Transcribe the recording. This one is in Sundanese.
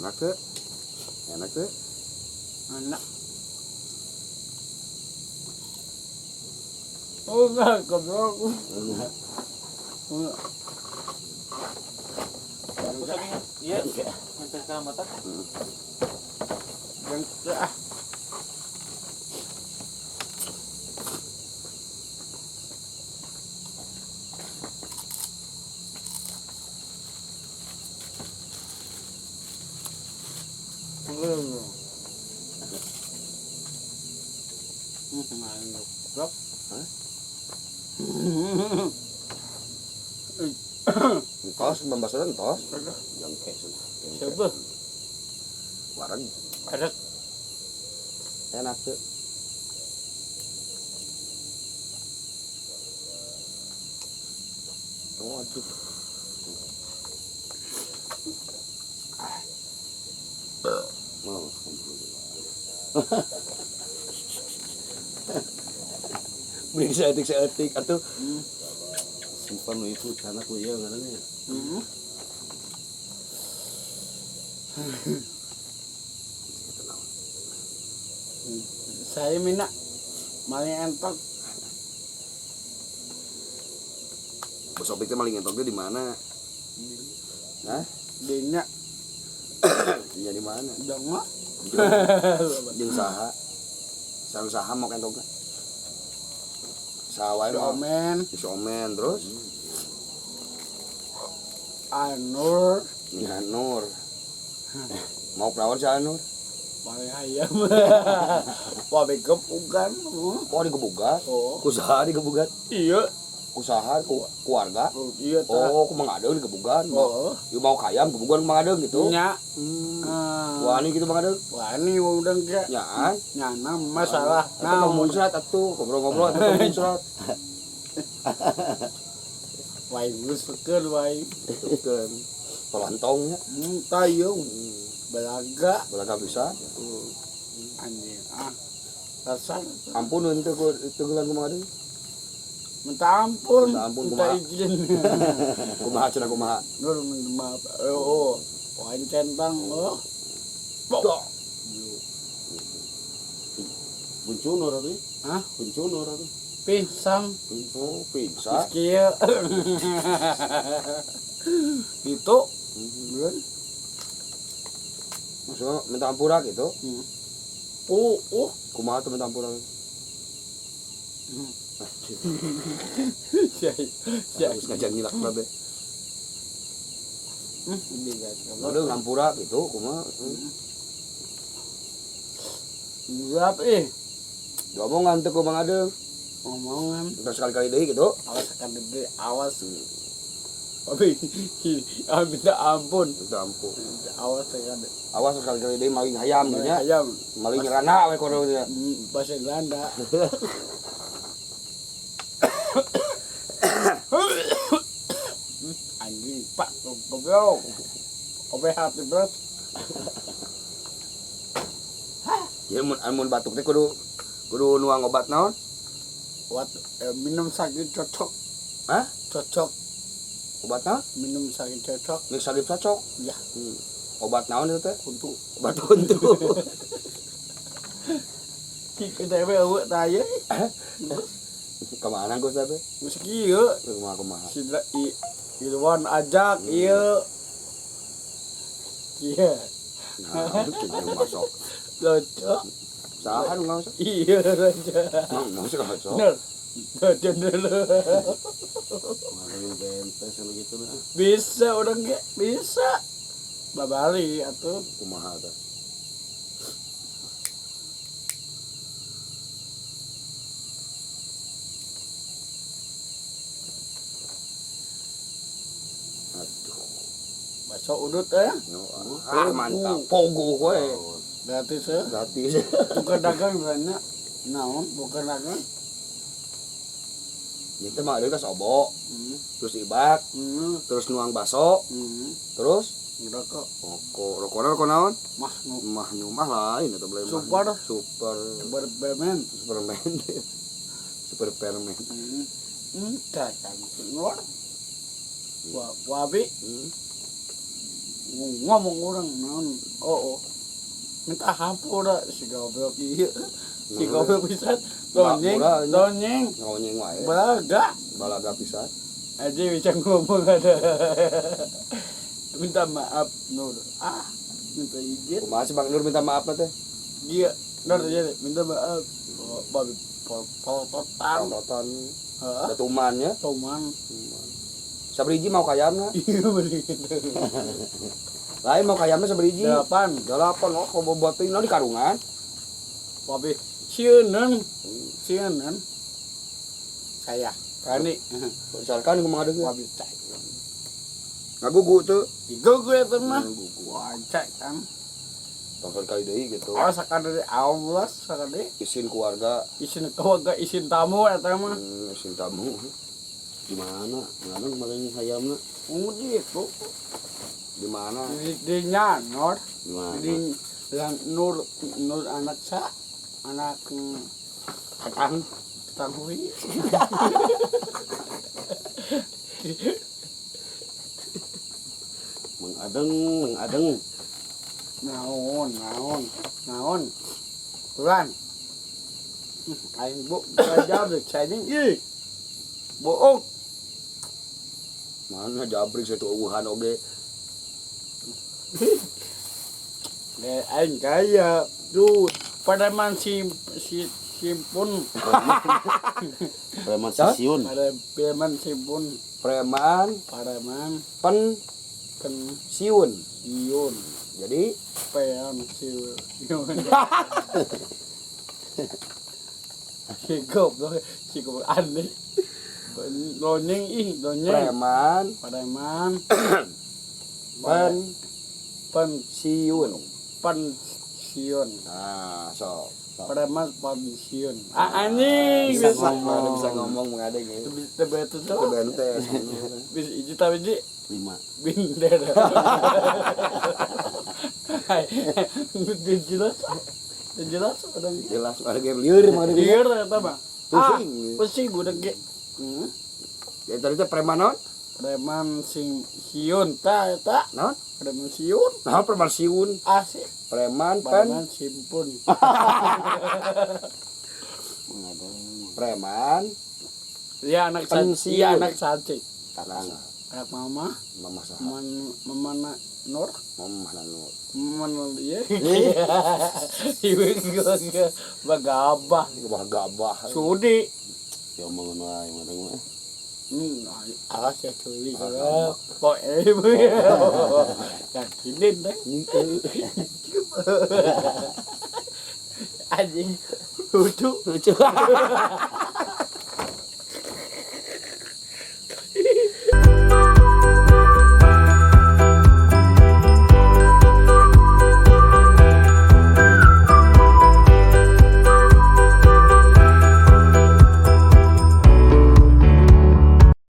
Enak tuh. Enak tuh. Enak. Oh enggak, goblok. Enggak. Enggak. Iya, sampai sekarang mata. Yang ah. Goblok. Hah? Entos, pembasaran entos. Jangke sudah. Siapa? Wareg. Ada. Enak tuh. Waduh. Mau. Beli seetik-seetik atuh. Simpan nu itu tanah ku ieu ngaranna. Heeh. Saya mina maling entok. Bos Opik teh maling entok di mana? Hah? Dinya. Dinya di mana? Dong mah. Jeung saha? Sareng saha mau entokna? Saha wae mah. Omen. Si Omen terus? Anur. Ya, Anur. Mau perawan si Anur? Maling ayam. Wah, digebugan. Oh, digebugan? Oh. Kusaha digebugan? Iya. Kusaha ku keluarga? Oh, iya tah. Oh, ku Mang Adeung digebugan. Oh. Ieu mau kayam gebugan ku Mang Adeung gitu. Nya. Wani gitu Mang Adeung. Wani udang ge. Nyaan. Nyana masalah. Nah, tong muncrat atuh, ngobrol-ngobrol atuh tong muncrat. Wae geus keun wae. Keun. Tolantongnya. Tayung. Belaga. Belaga bisa. Anjing. Ah. Rasa. Ampun henteu ku teugelan ku Mang Adeung. Minta ampun. Minta ampun, minta kumaha? izin. Kumaha cenah kumaha? Nur minta maaf. Oh, poin centang oh. Dok. Buncunur atuh. Hah? Buncunur atuh. Pisang. Oh, pizza. Kieu. Gitu. Belum. Maksudnya minta ampura gitu. Oh, oh. Kumaha tuh minta ampura? Ya, ya. Harus ngajak ngilak babe. Udah Udah ngampura gitu, kumaha. Gelap eh. Diomongan teu ku Mang Adeung. Omongan. Terus sekali-kali deui gitu. Awas akan gede, awas. Tapi minta ampun. Minta ampun. Awas akan gede. Awas sekali-kali deui maling hayam gitu nya. Ayam. Maling rana we kono nya. Bahasa Belanda. Anjing, Pak, goblok. Obe hati bro. Ya mun batuk teh kudu nuang obat naon? Obat minum sakit cocok. Hah? Cocok. Obat naon? Minum sakit cocok. Minum sakit cocok. Ya. Obat naon itu teh? Kuntu. Obat kuntu. Kita we eueuh tah ieu. Kemana Gus teh? Geus kieu. Kumaha kumaha? Si Ilwan ajak ieu. Iya. Nah, itu masuk. Lucu. Saha nu ngaosok? Iya, lucu. Masuk ngaosok. Nur. Lucu dulu. Maling bentes anu gitu lah. Bisa orang ge, bisa. Babali atuh. Kumaha tah? Aduh. Bakso udut eh. Ah, mantap. Pogo we. Gratis ya. Gratis. Bukan dagang banyak. Naon, bukan dagang. Itu mah ada obo. Terus ibak, terus nuang bakso, terus Rokok. Rokok, rokokna rokok naon? Mahnu. Mahnu mah lain atau boleh Super. Super. Superman. Superman. Superman. Dah, keluar. Wah, wabi. Ngomong orang naon, oh, oh. Minta hampura si goblok ieu. Si goblok pisan. Donyeng, Murah, nya. donyeng. Ngonyeng wae. Balaga. Balaga pisan. Aja bisa ngomong ada. Minta maaf Nur. Ah, minta izin. Kumaha sih Bang Nur minta maaf teh? Dia Nur aja minta maaf. Oh, babi polototan. Tonton. Heeh. Datuman ya. Toman. Sabriji mau kayamna. Iya begitu. Lain mau kayamna sabriji. 8. 8 oh kalau buat di karungan. Babi sieuneun. Sieuneun. Saya kani Misalkan kumaha deui. babi cai. Ngagugu tuh. Digugu eta mah. Ngagugu. Wah, cai kan. Tong kali deui gitu. Oh, sakadari Allah, sakadari Isin keluarga, isin keluarga, isin tamu eta mah. Isin tamu. Di mana? Mana kemarin hayamna? Oh, gitu. Di mana? Di Nyanor, Di mana? di lang Nur Nur anak sa anak Kakang. tatang hui. Mang Adeng, Mang Adeng. Naon, naon, naon. Turan. Aing bu belajar deh cai ih. Bohong. Mana jabrik satu uhan oge. Deh aing kaya. Duh, preman si si simpun. Preman sisiun. Ada preman simpun, Preman preman pen pen siun. siun. Jadi Pean siun. Si goblok, si goblok aneh. Donyeng ih, donyeng. Preman Preman pen pen siun. pensiun. Nah, so. Preman pensiun. Ah anjing Bisa bisa. ngomong, bisa ngomong mengadeng ya. Bisa betul Itu bente. Bisa iji tapi ji 5. bendera. Hai, jelas. Jelas udah Jelas ada game lieur mah ada. Lieur eta mah. Ah, Pusing. pusing udah ge. Jadi tadi teh preman naon? Preman sing siun ta eta. Naon? Preman siun. Naon preman siun? Asik. Preman pen Preman simpun. Mang Adeng. preman Iya anak Pensiun. iya anak saci. tanah Anak mama, mama saha? Mama Nur, Mama Nur. mama Nur iya. Ibu gua bagabah. Wah gabah. Sudi. Ya omongan wae Mang Adeng mah. Alas ya culi kalau kok ibu yakinin deh. Anjing lucu. Lucu.